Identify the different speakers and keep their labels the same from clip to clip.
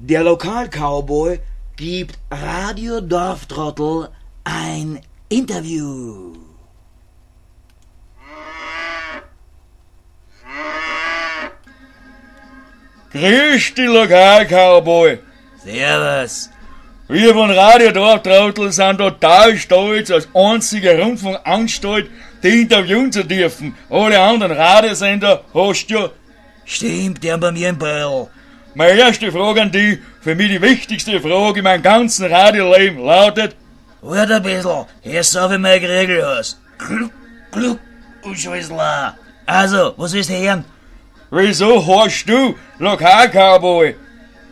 Speaker 1: Der Lokalcowboy gibt Radio Dorftrottel ein Interview.
Speaker 2: Grüß dich, Lokalcowboy.
Speaker 1: Servus.
Speaker 2: Wir von Radio Dorftrottel sind total stolz, als einzige Rundfunkanstalt die interviewen zu dürfen. Alle anderen Radiosender hast du ja.
Speaker 1: Stimmt, der bei mir im Ball.
Speaker 2: Meine erste Frage an dich, für mich die wichtigste Frage in meinem ganzen Radioleben, lautet:
Speaker 1: Wart ein bisschen, erst sauf ich mein Kriegel aus. Gluck, gluck, und schon ist leer. Also, was willst du hören?
Speaker 2: Wieso hast du Lokalcowboy?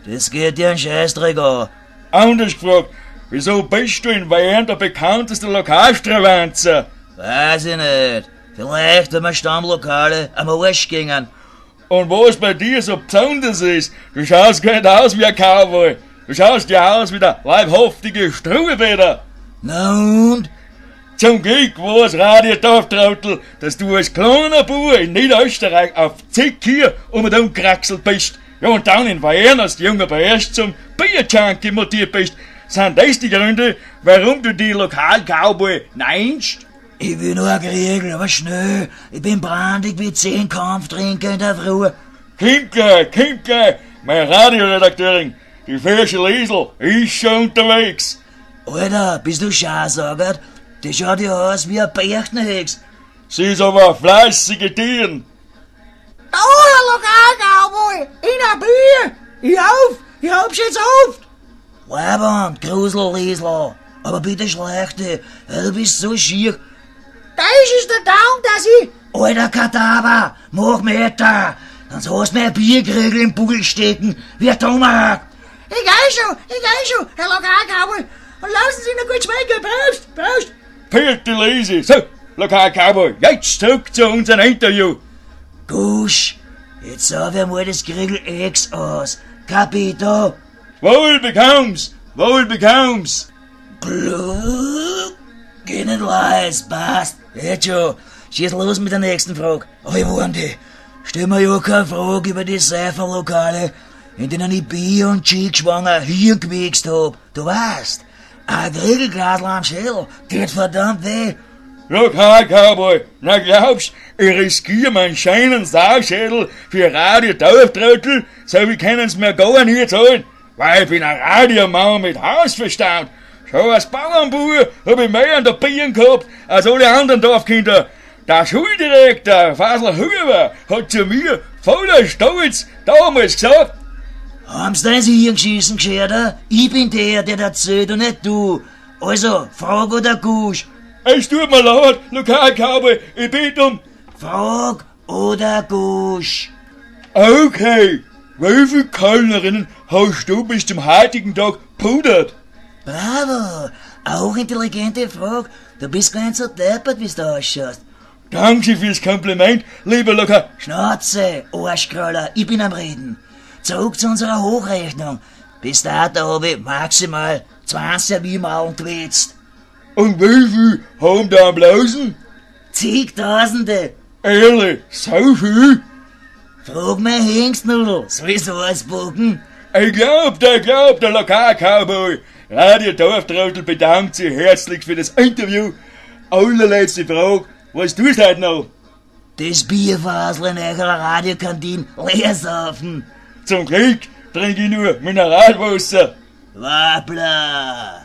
Speaker 1: Das geht dir einen Scheißdreck an.
Speaker 2: Anders gefragt, wieso bist du in Wien der bekannteste Lokalstravanzer?
Speaker 1: Weiß ich nicht. Vielleicht, wenn wir Stammlokale am Arsch gingen.
Speaker 2: Und was bei dir so besonders ist, du schaust gar nicht aus wie ein Cowboy. Du schaust ja aus wie der leibhaftige Struwwelpeter.
Speaker 1: Na und?
Speaker 2: Zum Glück war's Radio Dorftrottel, dass du als kleiner Bub in Niederösterreich auf zig hier um und um gekraxelt bist. Ja, und dann in Wien als junger Bärsch zum Bierjunkie mutiert bist. Sind das die Gründe, warum du die Lokal-Cowboy nennst?
Speaker 1: Ich will nur ein Kriegel, aber schnell. Ich bin brandig wie 10 Kampftrinker in der Früh.
Speaker 2: Kommt gleich, kommt gleich. Meine Radioredakteurin, die fesche Liesl, ist schon unterwegs.
Speaker 1: Alter, bist du Schaßagert? Die schaut ja aus wie ein Berchtenhex.
Speaker 2: Sie ist aber eine fleißige Tieren.
Speaker 3: Da, Herr Lokalcowboy, in ein Bier. Ich auf, ich hab's jetzt auf.
Speaker 1: Leiband, Grusel, Liesl. Aber bitte schleich dich, weil du bist so schier.
Speaker 3: Das ist der Dank, dass ich...
Speaker 1: Alter Kadaver, mach Meter. Sonst hast du mein Bierkriegel im Bugel stecken, wie ein Tomahawk.
Speaker 3: Ich geh schon, Herr Lokalcowboy. Und lassen Sie noch gut schmecken. Prost, Prost.
Speaker 2: Vierte Lese. So, Lokalcowboy, jetzt zurück zu unserem Interview.
Speaker 1: Gusch, jetzt sauf ich mal das Kriegel X aus. Capito?
Speaker 2: Wohl bekomm's, wohl bekomm's.
Speaker 1: Gluck, geh nicht leis, passt. Jetzt schon, schieß los mit der nächsten Frage. Aber ich warn dich, stell mir ja keine Frage über die Seifenlokale, in denen ich Bier und Chick schwanger Hirn gewichst hab. Du weißt, ein Kriegelglasl am Schädel geht verdammt weh.
Speaker 2: Lokalcowboy, na glaubst, ich riskiere meinen scheinen Sauschädel für Radio Dorftrottel, so wie können's mir gar nicht zahlen, weil ich bin ein Radiomann mit Hausverstand. Schon als Bauernbub hab ich mehr an der Birne gehabt als alle anderen Dorfkinder. Der Schuldirektor Fasl Huber hat zu mir voller Stolz damals gesagt:
Speaker 1: Haben's da ins Hirn geschissen, Gescherter? Ich bin der, der erzählt und nicht du. Also, frag oder gusch.
Speaker 2: Es tut mir leid, Lokalcowboy, ich bitte um...
Speaker 1: Frag oder gusch.
Speaker 2: Okay, wie viele Kölnerinnen hast du bis zum heutigen Tag pudert?
Speaker 1: Bravo, auch intelligente Frage. Du bist gar nicht so deppert, wie's du ausschaust.
Speaker 2: Danke fürs Kompliment, lieber Lokal...
Speaker 1: Schnauze, Arschkraller, ich bin am Reden. Zurück zu unserer Hochrechnung. Bis dato hab ich maximal 20 Serviermaulen gewetzt.
Speaker 2: Und wie viel haben da am Blasen?
Speaker 1: Zigtausende.
Speaker 2: Ehrlich, so viel?
Speaker 1: Frag mein Hengstnudel, soll ich's auspacken?
Speaker 2: Ich glaub, der Lokalcowboy. Radio Dorftrottel bedankt sich herzlich für das Interview. Allerletzte Frage, was tust du heute noch?
Speaker 1: Das Bierfasel in eurer Radiokantine leer saufen.
Speaker 2: Zum Glück trinke ich nur Mineralwasser.
Speaker 1: Wappler.